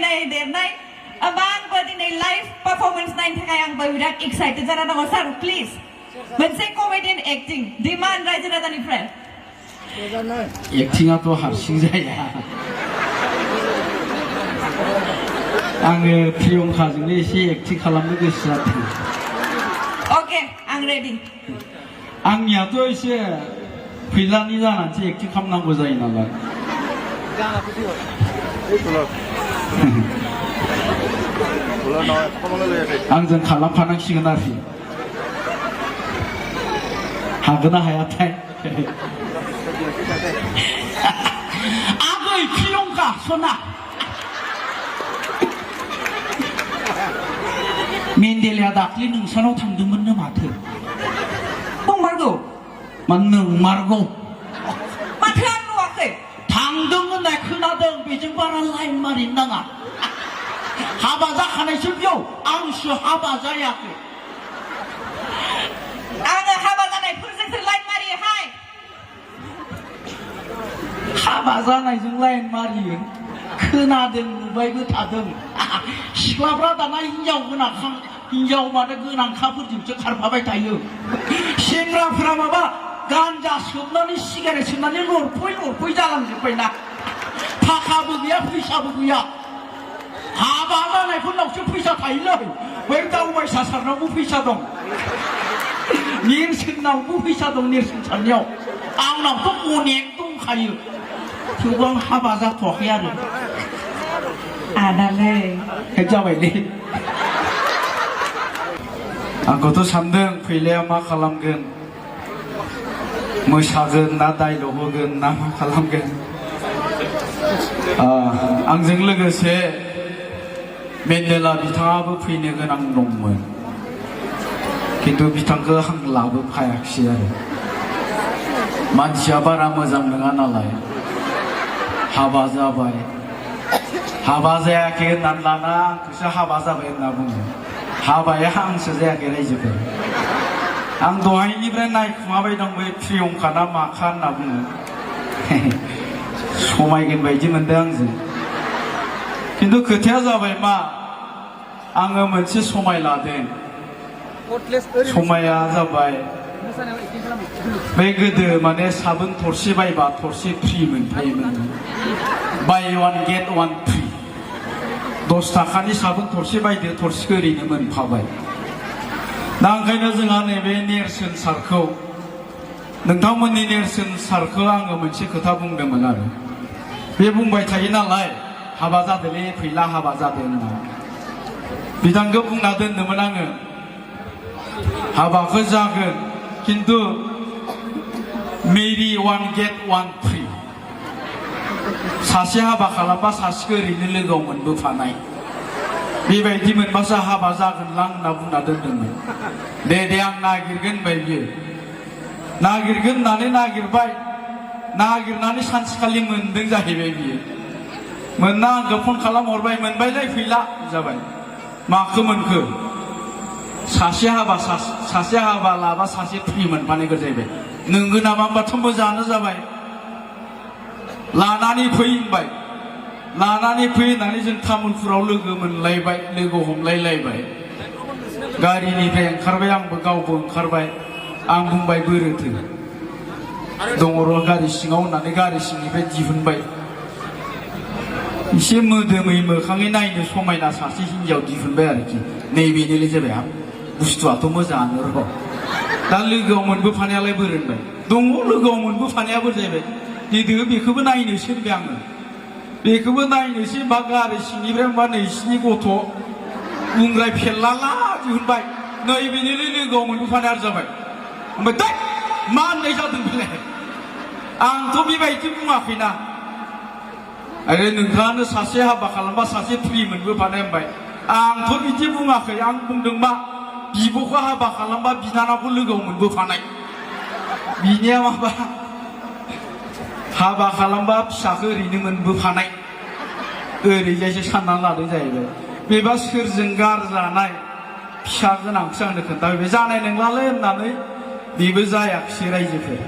समायनाय देरनाय आंबो दिनै लाइभ पारफरमेन्स नायनो थाखाय आंबो बिराद एक्साइटेड जाना दङ सार प्लिज मोनसे कमेडियन एक्टिं डिमान्ड रायजो राजानिफ्राय एक्टिंआथ' हारसिं जाया आङो प्रियंकाजोंनो एसे एक्टिं खालामनो गोसो जादों अके आं रेडि आंनियाथ' एसे फैलानि जानानैसो एक्टिं खालामनांगौ जायो नालाय आंजों खालामफानांसिगोन आरोखि हागोन ना हायाथाय आगै प्रियंका सना मेन्डेलाया दाख्लै नोंसानाव थांदोंमोननो माथो नंमारगौ मा नंमारगौ माथो आं नुवाखै थांदों होननाय खोनादों बेजों बारा लाइन मारिनो नाङा हाबा जाखानायसो बेयाव आंसो हाबा जायाखै आङो हाबा जानायफोरजोंसो लाइन मारियोहाय हाबा जानायजों लाइन मारियो खोनादों नुबायबो थादों सिख्लाफ्रा दाना हिनजाव माने गोनांखाफोरजोंसो खारफाबाय थायो सेंग्राफोरा माबा गान्जा सोबनानै सिगारेट सोबनानै लरफै जालांजोब्बायना थाखाबो गैया फैसाबो गैया हाबा जानायफोरनावसो फैसा थायोलै बै दावबायसा सारनावबो फैसा दं नेरसोननावबो फैसा दं नेरसोन सारनायाव आंनावथ' अनेक दंखायो थेवबो आं हाबा जाथ'वाखै आरो आदालै जाबायलै आंखौथ' सानदों फैलाया मा खालामगोन मोसागोन ना डायलग होगोन ना मा खालामगोन आंजों लोगोसे मेन्डेला बिथाङाबो फैनो गोनां दंमोन खिन्थु बिथांखौ आं लाबोफायाखिसै आरो मानसिया बारा मोजां नङा नालाय हाबा जाबाय हाबा जायाखै होननानै लाना आंखौसो हाबा जाबाय होनना बुङो हाबाया आंसो जायाखै रायजोफोर आं दहायनिफ्राय नायखुमाबाय दं बै प्रियंका ना माखा होनना बुङो समायगोन बायदि मोनदों आंजों खिन्थु खोथाया जाबाय मा आङो मोनसे समाय लादों समाया जाबाय बै गोदो माने साबोन थरसे बायबा थरसे फ्रि मोनफायोमोन बाय वान गेट वान फ्रि 10 थाखानि साबोन थरसे बायदो थरसेखौ ओरैनो मोनफाबाय दा ओंखायनो जोंहा नैबे नेरसोन सारखौ नोंथांमोननि नेरसोन सारखौ आङो मोनसे खोथा बुंदोंमोन आरो बे बुंबाय थायो नालाय हाबा जादोंलै फैला हाबा जादों होनना बिथांखौ बुंना दोनदोंमोन आङो हाबाखौ जागोन खिन्थु मेरि वान गेट वान फ्रि सासे हाबा खालामबा सासेखौ ओरैनो लोगोआव मोनबोफानाय बेबायदि मोनबासो हाबा जागोनलां होनना बुंना दोनदोंमोन दे आं नागिरगोन होनबाय बियो नागिरगोन होननानै नागिरनानै सानसेखालि मोनदों जाहैबाय बियो मोनना आंखौ फन खालामहरबाय मोनबायलै फैला जाबाय माखौ मोनखो सासे हाबा लाबा सासे फ्रि मोनफानायखौ जाहैबाय नोंगो नामा होनबाथ' मोजाङानो जाबाय लानानै फै होनबाय लानानै फै होननानै जों तामुलपुराव लोगो मोनलायबाय लोगो हमलायलायबाय गारिनिफ्राय ओंखारबाय आंबो गावबो ओंखारबाय आं बुंबाय बोरोथो दङ र' गारि सिङाव होननानै गारि सिंनिफ्राय दिहुनबाय एसे मोदोमै मोखाङै नायनो समायना सासे हिनजाव दिहुनबाय आरोखि नैबेनोलै जाबाय बुस्थुआथ' मोजाङानो र' दा लोगोआव मोनबोफानायालाय बोरो होनबाय दङ लोगोआव मोनबोफानायाबो जाहैबाय देदो बेखौबो नायनोसै होनबाय आङो बेखौबो नायनोसै बा गारि सिंनिफ्राय होनबा नैसिनि गथ' बुंग्राय फेरलाला दिहुनबाय नैबेनोलै लोगोआव मोनबोफानाय आरो जाबाय ओमफ्राय दै मा होननाय जादों बेलाय आंथ' बेबायदि बुङाखैना आरो नोंथाङानो सासे हाबा खालामबा सासे फ्रि मोनबोफानाय होनबाय आंथ' बिदि बुङाखै आं बुंदों मा बिब'खौ हाबा खालामबा बिनानावखौ लोगोआव मोनबोफानाय बिनिया माबा हाबा खालामबा फिसाखौ ओरैनो मोनबोफानाय ओरैजायसो साननानै लादों जाहैबाय बेबा सोरजों गारजानाय फिसा गोनांखौसो आंनो खोन्थाबाय जानाय नंलालै होननानै बेबो जायाखिसै रायजोफोर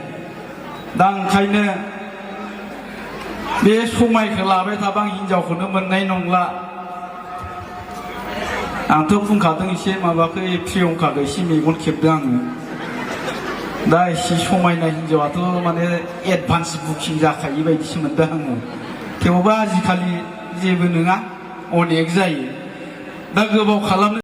दा ओंखायनो बे समायखौ लाबाय थाबा आं हिनजावखौनो मोननाय नंला आंथ' बुंखादों एसे माबाखौ प्रियंकाखौ एसे मेगन खेबदों आङो दा एसे समायना हिन्जावाथ' माने एडभान्स बुकिं जाखायो बायदिसो मोनदों आङो थेवबो आजिखालि जेबो नङा अनेक जायो दा गोबाव खालामनो